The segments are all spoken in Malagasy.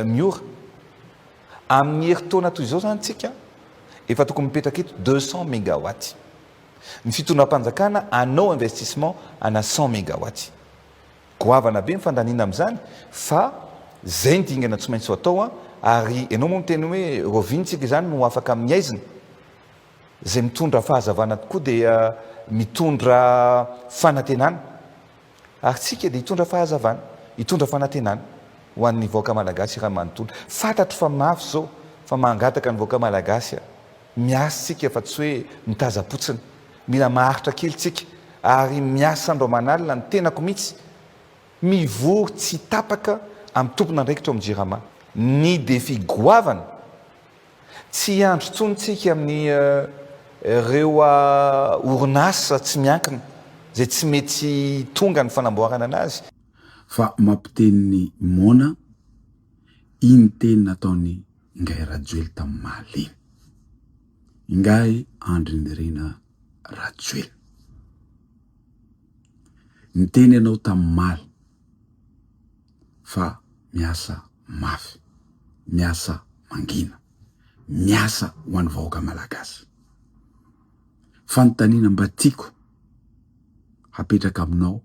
Miora. Amin'ny herintaona toy izao izany tsika efa tokony mipetraka eto 200 mégawatts. Ny fitondram-panjakana hanao investissement ana 100 mégawatts. Goavana be ny fandaniana amin'izany fa izay ny dingana tsy maintsy ho atao an, ary ianao moa miteny hoe raoviana tsika izany no afaka amin'ny haizina? Izay mitondra fahazavana tokoa dia mitondra fanantenana ary tsika dia hitondra fahazavana, hitondra fanantenana ho an'ny vahoaka malagasy iray manontolo. Fantatro fa mafy izao fa mangataka ny vahoaka malagasy aho, miasa tsika fa tsy hoe mitazam-potsiny. Mila maharitra kely tsika ary miasa andro aman'alina ny tenako mihitsy mivory tsy tapaka amin'ny tompon'andraikitra ao amin'ny Jirama. Ny défi goavana, tsy hiandry intsony tsika amin'ny ireo orinasa tsy miankina izay tsy mety tonga ny fanamboarana anazy. Fa mampiteny ny moana iny teny nataon'i Ingahy Rajoely tamin'ny iny. Ingahy Andry Nirina Rajoelina. Niteny ianao tamin'ny fa miasa mafy, miasa mangina, miasa ho an'ny vahoaka malagasy. Fanontaniana mba tiako hapetraka aminao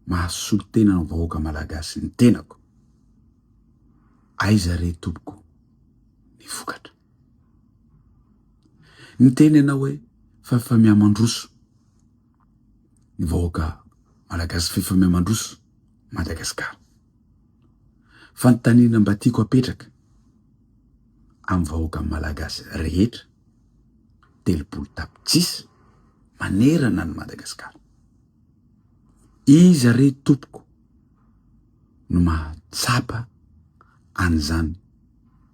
mahasolo tena ny vahoaka malagasy ny tenako. Aiza re tompoko ny vokatra? Niteny ianao hoe fa efa mihamandroso ny vahoaka malagasy fa efa mihamandroso Madagasikara. Fanontaniana mba tiako apetraka amin'ny vahoaka malagasy rehetra, 30 tapitrisa manerana an'i Madagasikara. Iza re tompoko no mahatsapa an'izany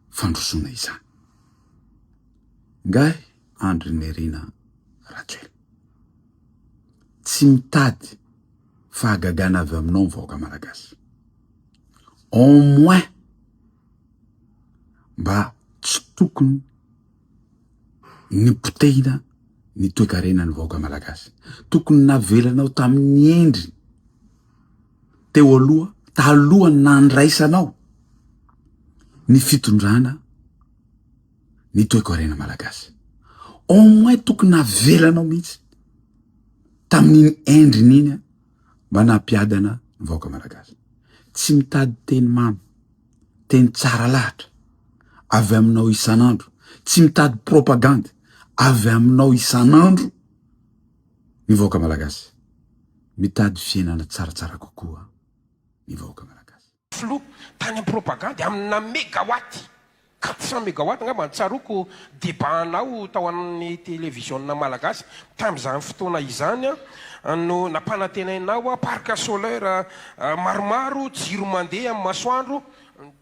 fandrosoana izany? Ngahy Andry Nirina Rajoelina. Tsy mitady fahagagana avy aminao ny vahoaka malagasy. Au moins mba tsy tokony nipotehina ny toekarenan'ny vahoaka malagasy. Tokony navelanao tamin'ny endriny teo aloha, talohan'ny nandraisanao ny fitondrana ny toekarena malagasy. Au moins tokony navelanao mihitsy tamin'iny endriny iny mba nampiadana ny vahoaka malagasy. Tsy mitady teny mamy, teny tsara lahatra avy aminao isan'andro, tsy mitady propagandy avy aminao isan'andro ny vahoaka malagasy. Mitady fiainana tsaratsara kokoa ny vahoaka malagasy. Filoha tany am propagandy amina megawatt, 400 megawatt angamba ny tsaroako debat anao tao amin'ny televiziona malagasy tamin'izany fotoana izany no nampanantenainao parc solaire maromaro, jiro mandeha amin'ny masoandro,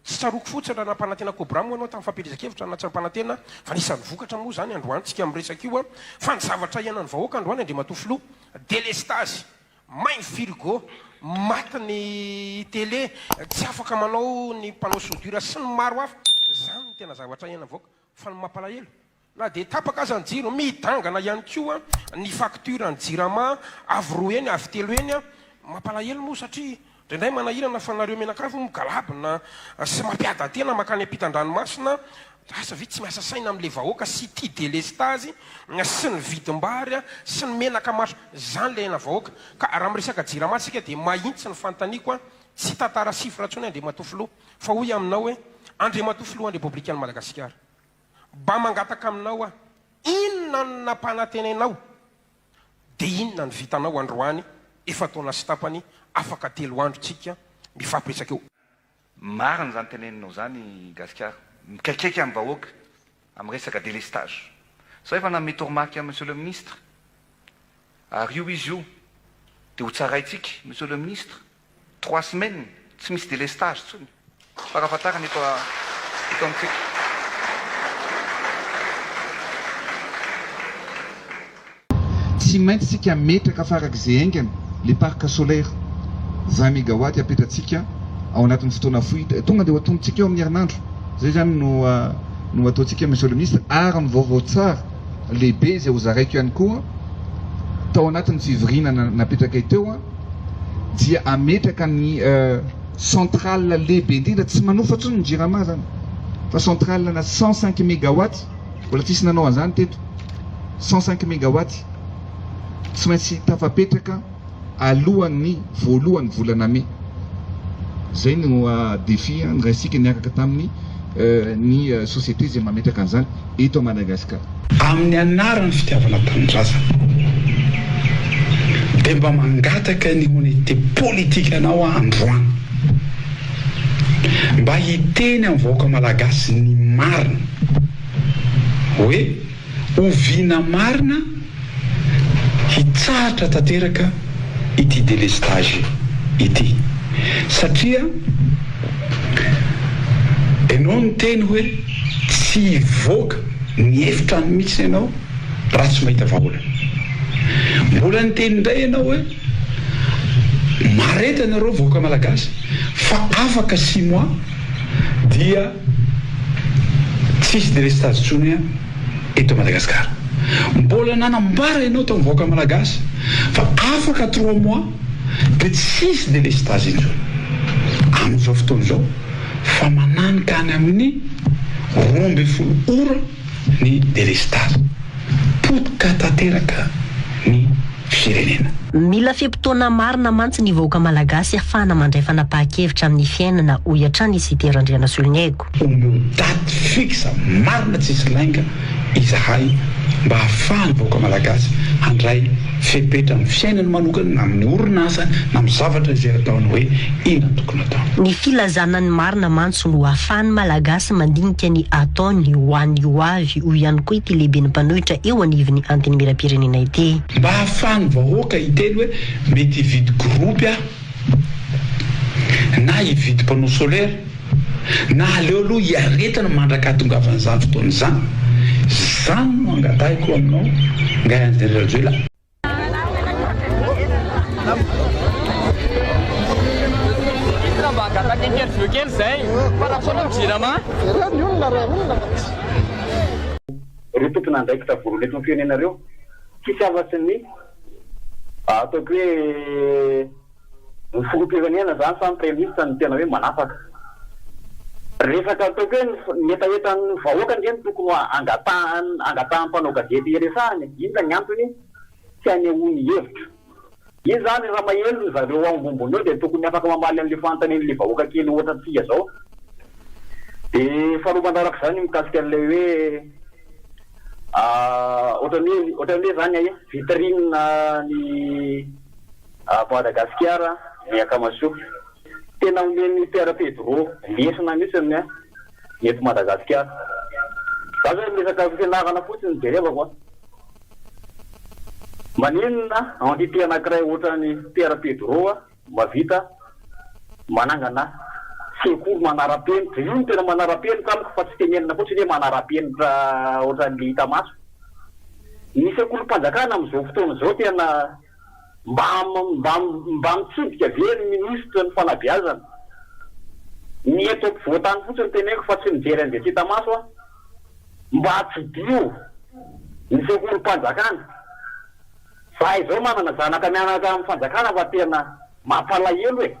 tsy tsaroako fotsiny raha nampanantena cobra moa ianao tamin'ny fampielezan-kevitra na tsy nampanantena fa anisan'ny vokatra moa izany androany tsika miresaka io fa ny zavatra iainan'ny vahoaka androany Andriamatoa Filoha delestazy May ny frigo, maty ny télé, tsy afaka manao ny mpanao soudure sy ny maro hafa. Izany no tena zavatra iainan'ny vahoaka. Fa ny mampalahelo, na dia tapaka aza ny jiro, midangana ihany koa ny facture ny jirama, avo roa heny, avo telo heny. Mampalahelo moa satria indraindray manahirana fa nareo mianakavy moa migalabona sy mampiadan-tena mankany ampitan-dranomasina. Asa ve tsy miasa saina amin'ilay vahoaka sy ity delestazy sy ny vidim-bary sy ny menaka maro zany ilay aina vahoaka. Ka raha miresaka jirama tsika dia mahintsy ny fanontaniako an, tsy tantara chiffre intsony Andriamatoa Filoha fa hoy aminao hoe Andriamatoa Filohan'ny Repoblikan'i Madagasikara mba mangataka aminao aho inona no nampanantenainao dia inona no vitanao androany efa-taona sy tapany afaka telo andro tsika mifampiresaka eo. Marina izany teneninao izany Gasikara. Mikaikaika ny vahoaka amin'ny resaka délestage. Zao efa nanome toromarika Monsieur le Ministre ary io izy io dia ho tsaraintsika Monsieur le Ministre trois semaines tsy misy délestage intsony farafahatarany eto eto amintsika. Tsy maintsy tsika ametraka farak'izay haingana le parc solaire 20 megawatt apetratsika ao anatin'ny fotoana fohy, tonga dia ho atombotsika eo amin'ny herinandro, zay zany no no ataontsika Monsieur le Ministre, ary ny vaovao tsara lehibe izay ho zaraiko ihany koa tao anatin'ny fivoriana napetrakay teo dia ametraka ny. Centrale lehibe indrindra, tsy manofa intsony ny Jirama zany fa centrale na 105 mégawatts, mbola tsisy nanao an'izany teto, 105 mégawatts tsy maintsy tafapetraka alohan'ny voalohan'ny volana mey. Zay no défi niraisintsika niaraka tamin'ny ny société izay mametraka an'izany eto Madagascar. Amin'ny anaran'ny fitiavana tanindrazana dia mba mangataka ny honnêteté politique anao aho androany mba hiteny amin'ny vahoaka malagasy ny marina hoe oviana marina hitsahatra tanteraka ity delestage ity satria enao niteny hoe tsy hivoaka ny efitrano mihitsy ianao raha tsy mahita vahaolana. Mbola niteny indray ianao hoe mahareta ianareo vahoaka malagasy fa afaka six mois dia tsy hisy delestage intsony eto Madagasikara. Mbola nanambara ianao tamin'ny vahoaka malagasy fa afaka trois mois dia tsy hisy delestage intsony. Amin'izao fotoana izao fa mananika any amin'ny 12 ora ny delestazy. Potika tanteraka ny firenena. Mila fe-potoana marina mantsy ny vahoaka malagasy hahafahana mandray fanapahan-kevitra amin'ny fiainana, hoy hatrany i Siteny Randrianasoloniaiko. Omeo daty fixe marina tsisy lainga izahay mba hahafahan'ny vahoaka malagasy handray fepetra amin'ny fiainany manokana na amin'ny orinasany na amin'ny zavatra izay ataony hoe inona no tokony ataony. Ny filazana ny marina mantsy no ahafahan'ny Malagasy mandinika ny ataony ho an'ny ho avy, hoy ihany koa ity lehiben'ny mpanohitra eo anivon'ny Antenimierampirenena ity. Mba hahafahan'ny vahoaka hiteny hoe mety hividy groupe aho na hividy panneau solaire na aleo aloha hiaretana mandrak'ahatongavan'izany fotoana izany. Izany no angatahiko aminao Ngahy Andry Rajoelina. Ireo tompon'andraikitra voalohany eto amin'ny firenena ireo, tsisy afa-tsy ny ataoko hoe ny filoham-pirenena izany sa ny praiminisitra no tena hoe manapaka. Resaka ataoko hoe ny hetahetan'ny vahoaka ange no tokony ho angatahan'ny angatahan'ny mpanao gazety hiresahana e. Inona ny antony tsy anehoany hevitra? Io izany raha maheno ry zareo ao ambonimbony eo dia tokony afaka mamaly an'ilay fanontanian'ilay vahoaka kely ohatrantsika izao. Dia faharoa manaraka izany mikasika an'ilay hoe ohatran'ny hoe ohatran'ny hoe izany aia vitrine ny Madagasikara ny Akamasoa. Tena omen'i Père Pedro lesona mihitsy ny ny eto Madagasikara. Za zao resaka fianarana fotsiny no jerevako a. Maninona entité anakiray ohatran'i Père Pedro mahavita manangana sekoly manara-penitra. Io no tena manara-penitra amiko fa tsy tenenina fotsiny hoe manara-penitra ohatran'le hita maso. Ny sekolim-panjakana amin'izao fotoana izao tena Mba mba mba mitsidika ve ny minisitra ny fanabeazana? Ny eto ampovoantany fotsiny teneniko fa tsy mijery an'izay tsy hita maso aho. Mba tsidiho ny sekolim-panjakana. Zahay izao manana zanaka mianatra amin'ny fanjakana fa tena mampalahelo e!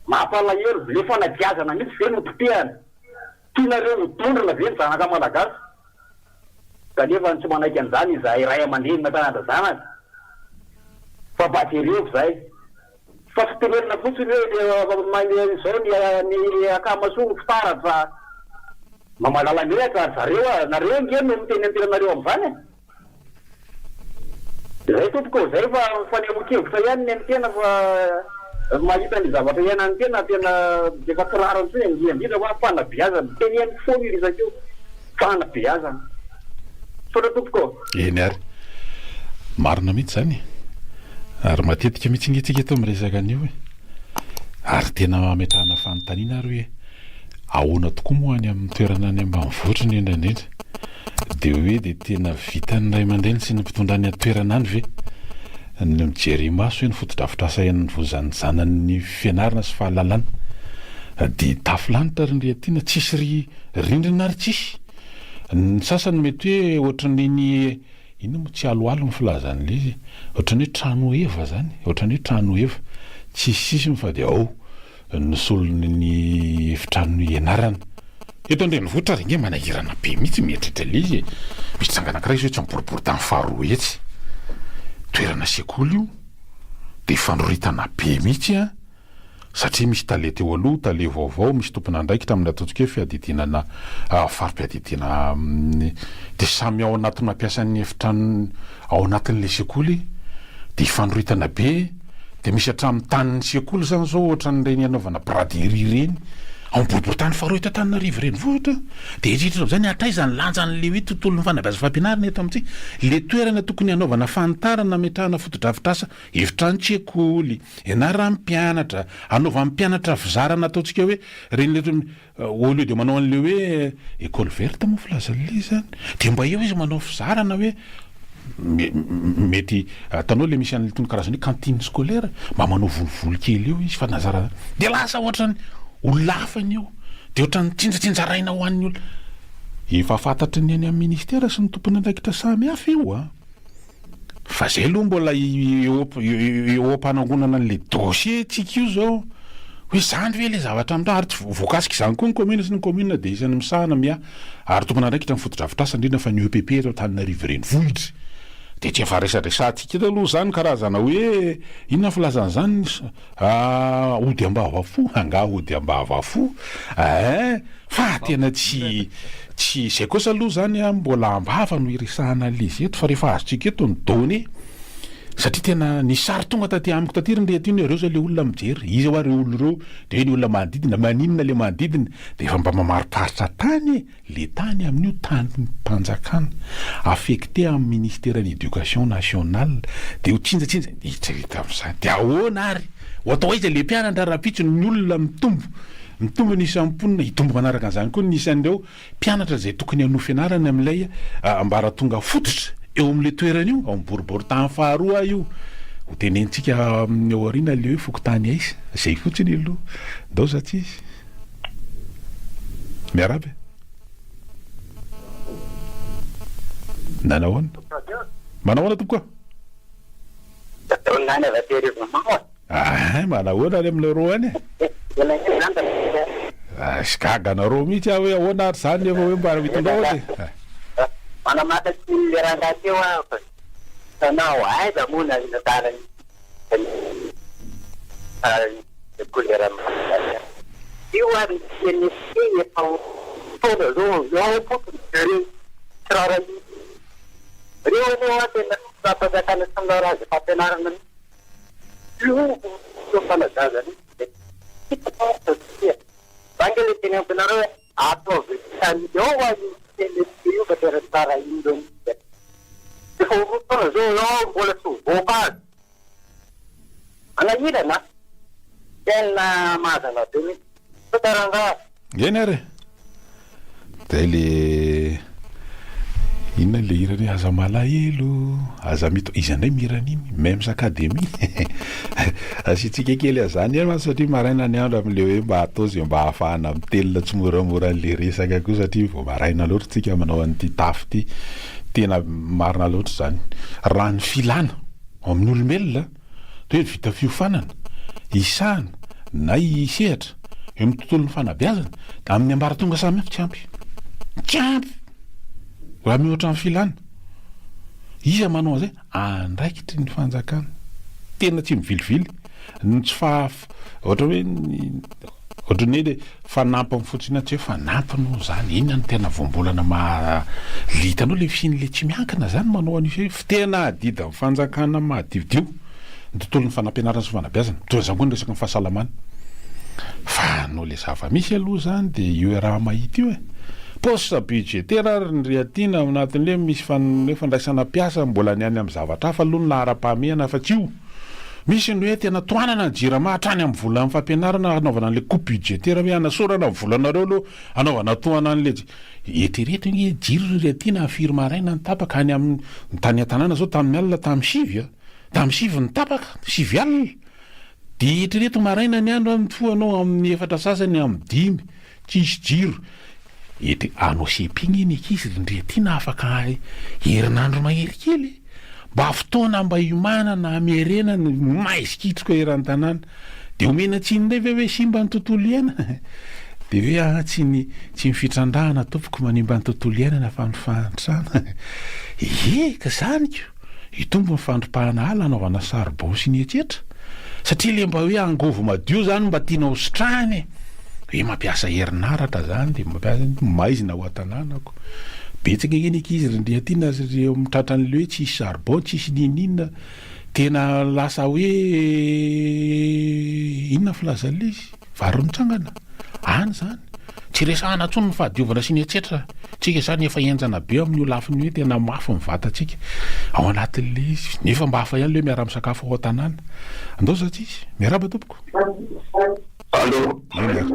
Mampalahelo. Le fanabeazana mihitsy ve no potehana? Tianareo ho dondrona ve ny zanaka malagasy? Kanefa tsy manaiky an'izany izahay ray aman-dreny mampianatra zanaka fa mba jereo izay fa tsy tenenina fotsiny hoe izao ny ny akamasoa no fitaratra mba malala menatra ry zareo a! Nareo ange no miteny ny tenanareo amin'izany e! Izay tompoko ô, izay fa fanehoan-kevitra ihany ny an'ny tena fa mahita ny zavatra iainan'ny tena tena efa tsy rariny intsony indrindra indrindra hoa fanabeazana, teneniko foana io resaka io, fanabeazana. Misaotra tompoko ô. Eny ary. Marina mihitsy izany e. Ary matetika mihitsy ange tsika eto miresaka an'io e. Ary tena ametrahana fanontaniana ary hoe ahoana tokoa moa any amin'ny toerana any ambanivohitra indrindra indrindra. Dia hoe dia tena vitan'ny ray aman-dreny sy ny mpitondra any an-toerana any ve ny mijery imaso hoe ny fotodrafitrasa hanovozan'ny zanany ny fianarana sy fahalalana? Dia tafo lanitra ry Ndriatiana, tsisy ry rindrina ary tsisy. Ny sasany mety hoe ohatran'iny inona moa tsy aloalo ny filazan'ilay izy, ohatran'ny hoe trano heva zany, ohatran'ny hoe trano heva, tsisy sisiny fa dia ao. no solon'ny efitrano ianarana. Eto an-drenivohitra ary ange manahirana be mihitsy mieritreritra ilay izy e! Misy tranga anankiray izao etsy amin'ny boriborintany faharoa etsy, toerana sekoly io, dia fandroritana be mihitsy an! Satria misy tale teo aloha, tale vaovao, misy tompon'andraikitra amin'ny ataontsika hoe fiadidiana na fari-piadidiana amin'ny, dia samy ao anaty mampiasa ny efitrano ao anatin'ilay sekoly, dia ifandroritana be, dia misy hatramin'ny tanin'ny sekoly izany izao ohatran'ireny anaovana braderie ireny, ao amin'ny boriborintany faharoa eto Antananarivo renivohitra, dia eritrereto amin'izay ny hatraiza ny lanjan'ilay hoe tontolon'ny fanabeazana fampianarana eto amintsika, ilay toerana tokony hanaovana fanitarana hametrahana fotodrafitrasa efitranon-tsekoly, Ianaran'ny mpianatra, anaovan'ny mpianatra fizarana ataontsika hoe ireny le au lieu de manao an'le hoe école verte moa filazan'le izy zany, de mba eo izy manao fizarana hoe mety hitanao le misy an'itony karazana hoe cantine scolaire, mba manao volovolo kely eo izy fa na zara de lasa ohatran'ny olona hafa ny eo, de ohatran'ny tsinjatsinjaraina ho an'ny olona, efa fantatry ny any amin'ny ministera sy ny tompon'andraikitra samihafa io an! Fa zay aloha mbola eo eo am-panangonana an'le dossier tsika io zao hoe zany ve le zavatra mitranga ary tsy voakasika izany koa ny commune sy ny commune dia isan'ny misahana miahy ary tompon'andraikitra ny fotodrafitrasa indrindra fa ny EPP eto Antananarivo renivohitra dia tsy efa resadresahantsika eto aloha zany karazana hoe inona ny filazana izany ody am-bava fo angaha ody am-bava fo eh Fa tena tsy tsy izay kosa aloha zany an mbola ambava no iresahana an'ilay izy eto fa rehefa azontsika eto ny données satria tena nisy sary tonga taty amiko taty ry ndry aty hoe ireo zao le olona mijery, iza hoa ireo olona ireo, de hoe ny olona manodidina, maninona le manodidina, de efa mba mamariparitra tany e, le tany amin'io tanim-panjakana affecté amin'ny ministeran'ny education nationale de ho tsinjatsinja, eritrereto amin'izany, de ahoana ary, ho atao aiza le mpianatra rahampitso ny olona mitombo Mitombo ny isan'ny mponina, hitombo manaraka an'izany koa ny isan'ireo mpianatra izay tokony hanohy fianarana amin'ilay ambaratonga fototra eo amin'ilay toerana io, ao amin'ny boriborintany faharoa io. Ho tenenintsika amin'ny ao aoriana ilay hoe fokontany aiza. Izay fotsiny aloha. Ndao za tsy izy. Miarahaba e. Nanahoana? Manahoana tompoko a? Nany avy aty Arivonimamo. Ahay, manahoana any aminareo any e? Tsy gaga anareo mihitsy aho hoe ahoana ary izany nefa hoe mba hitondrao azy e. Manamaka kely le rangahy teo aho fa hitanao aiza moa na tantara ny couleur malagasy. Io ary ny CNSP efa ho taona zao eo am-potony jereo tsy raharahiana. Reo anie hoa tena fitondram-panjakana tsy miraharaha izay fampianarana mihitsy. Io fotoam-panazavana io dia tsy tsia. Za nge le teneniko anareo hoe ataovy tany eo hoa io CNSP io fa tena tsara indreo mihitsy e. Efa ho roa taona zao eo mbola tsy mivoaka azy. Manahirana a! Tena mazana be mihitsy. Misaotra rangaha. Eny ary e! Zay le inona le hira hoe aza malahelo, aza mito, iza indray mihira an'iny? Mems Academy Asiantsika kely an'izany ihany mantsy satria maraina ny andro amin'le hoe mba atao izay mba ahafahana mitelina tsimoramora an'le resaka koa satria vao maraina loatra tsika manao an'ity tafo ity. Tena marina loatra izany. Raha ny filana ao amin'ny olombelona Toy hoe vita fiofanana, hisahana na hisehatra eo amin'ny tontolon'ny fanabeazana amin'ny ambaratonga samihafa, tsy ampy. Tsy ampy! Raha mihoatra ny filana. Iza manao an'izay? Andraikitry ny fanjakana. Tena tsy mivilivily. Ny tsy faha, ohatra hoe ny, ohatran'ny hoe le Fanampiny fotsiny aho, tsy hoe fanampiny hono izany, inona no tena voambolana maha le hitanao le fisian'le tsy miankina zany manao an'io hoe fitena adidin'ny fanjakana madiodio ny tontolon'ny fanampianarana sy fanabeazana, toy izany koa ny resaky ny fahasalamana. Fa noho le zava-misy aloha izany dia io iaraha-mahita io e. Poste budgétaire ary ny riatiana ao anatin'le misy fan- fandraisana mpiasa mbola ny any amin'ny zavatra hafa aloha no laharam-pahamehana fa tsy io. Misy ny hoe tena tohanana ny jirama hatrany amin'ny volan'ny fampianarana hanaovana an'ilay coupe budgétaire hoe hanasorana ny volanareo aloha hanaovana tohana an'ilay Eritrereto ange jiro ry Riatiana firy maraina ny tapaka any amin'ny ny tany an-tanàna zao tamin'ny alina tamin'ny sivy a! Tamin'ny sivy ny tapaka, sivy alina! Dia eritrereto maraina ny andro an, mifoha anao amin'ny efatra sasany amin'ny dimy, tsisy jiro. Ety hanao cepe nge ny ankizy ry Ndriatiana afaka herinandro mahery kely e! Mba fotoana mba hiomanana hamerenana ny maizikitroka eran'ny tanàna. Dia omena tsiny indray ve hoe simba ny tontolo iainana? Dia hoe ah tsy ny tsy ny fitrandrahana tompoko manimba ny tontolo iainana fa ny fahantrana. Ie ka zany ko! Hitombo ny fandripahana ala hanaovana saribao sy ny etsetra. Satria le mba hoe angovo madio zany mba tiana ho sitrahana e! Hoe mampiasa herinaratra zany dia mampiasa maizina ao an-tanànako. Betsaka ange ny ankizy ry Ndriatiana sy ry eo amin'ny tratran'le hoe tsisy saribao, tsisy n'inon'inona. Tena lasa hoe inona ny filazan'ilay izy? Vary mitsangana. Any izany. Tsy resahana intsony ny fahadiovana sy ny etsetra. Tsika izany efa henjana be amin'io lafiny hoe tena mafy ny vatantsika ao anatin'ilay izy. Nefa mba hafa ihany ilay hoe miara-misakafo ao an-tanàna. Andao za tsisy. Miarahaba tompoko. Allô. Eny ary.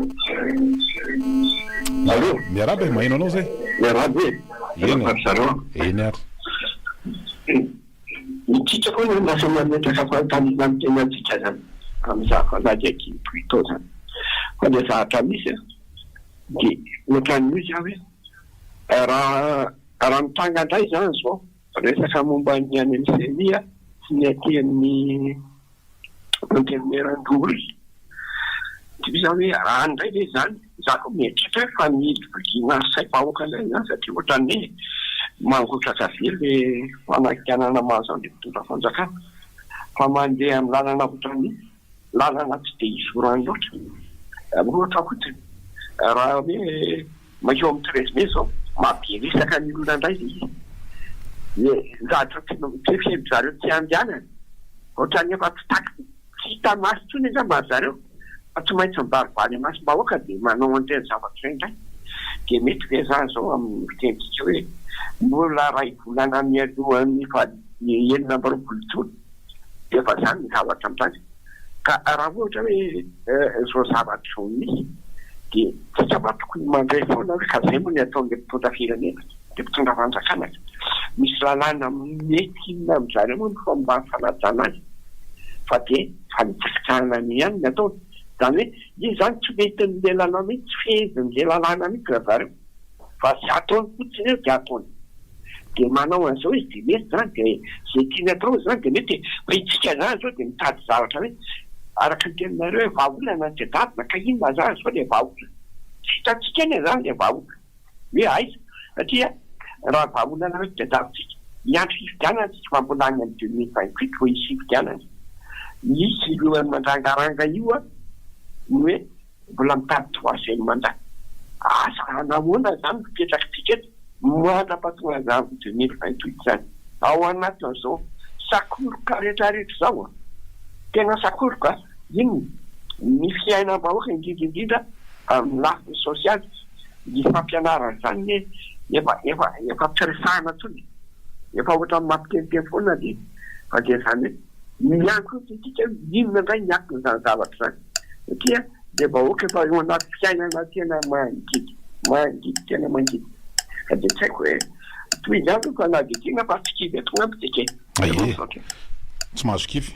Allô. Miarahaba e, maheno anao zay. Miarahaba e. Eny ary. Eny ary. Isika koa no lasa mametraka fanontaniana amin'ny tenantsika izany amin'izany fanadihadiana toy itony izany. Fa ilay zavatra misy dia ohatran'ny hoy izaho hoe raha raha mitranga indray izany izao resaka momba ny any amin'ny ceni sy ny aty amin'ny Antenimierandoholona. Dia izany hoe raha any indray ve izany, izaho koa mieritreritra hoe fa mihiliviliana saim-bahoaka indray izany satria ohatran'ny hoe mangotraka be ilay fanakianana mahazo an'ilay mpitondra fanjakana fa mandeha amin'ny lalana ohatran'ny lalana tsy dia izorany loatra. Ohatra fotsiny, raha hoe mankeo amin'ny treize mai izao, mahabe resaka ny olona indray ilay izy. Ny zavatra tsy notefen'ny zareo tsy handehanana, ohatran'ny efa tsy takiny, tsy hita maso intsony angamba ry zareo fa tsy maintsy mibaribary imasom-bahoaka dia manao an'ireny zavatra ireny indray. Dia mety ve izany izao amin'ny fitenintsika hoe mbola iray volana mialohan'ny faha 26 jona dia efa izany ny zavatra mitranga? Ka raha ohatra hoe izao zavatra izao misy dia tsika va tokony mandray foana hoe ka izay moa ny ataon'ilay mpitondra firenena, ilay mpitondra fanjakana ka. Misy lalàna mety inona amin'izareo moa ny fomba fanajana azy fa dia fanitsakitsahana an'io ihany ny ataony. Izany hoe izy izany tsy metin'ilay lalàna mihitsy, tsy fehezin'ilay lalàna mihitsy ry zareo fa izay ataony fotsiny eo dia ataony. Dia manao an'izao izy dia mety izany dia izay tiany atao izany dia mety e! Fa isika izany izao dia mitady zavatra hoe araka ny teninareo hoe vahaolana no tadiavina ka inona izany izao ilay vahaolana? Tsy hitantsika anie izany ilay vahaolana hoe aiza satria raha vahaolana hoe tadiavintsika hiandry fifidianana isika fa mbola any amin'ny 2028 vao hisy fifidianana. Misy ireo mandrangaranga io an ny hoe Mbola mitady troisième mandat. Asa hanahoana izany ny fipetrakitsika eto mandra-pahatonga izany 2028 izany. Ao anatin'izao sakoroka rehetrarehetra izao an! Tena sakoroka an! Inona? Ny fiainam-bahoaka indrindra indrindra amin'ny lafiny sosialy, ny fampianarana izany anie efa efa efa tsy resahina intsony e! Efa ohatran'ny mampiteniteny foana dia fa dia izany hoe miantso antsika hoe inona indray ny aton'izany zavatra izany. Satria le vahoaka efa eo anaty fiainana tena mangidy, mangidy tena mangidy. Ka dia tsy haiko hoe toy izany ve fanadihadiana fa tsy kivy eto angamba isika e. Ie, tsy mahazo kivy.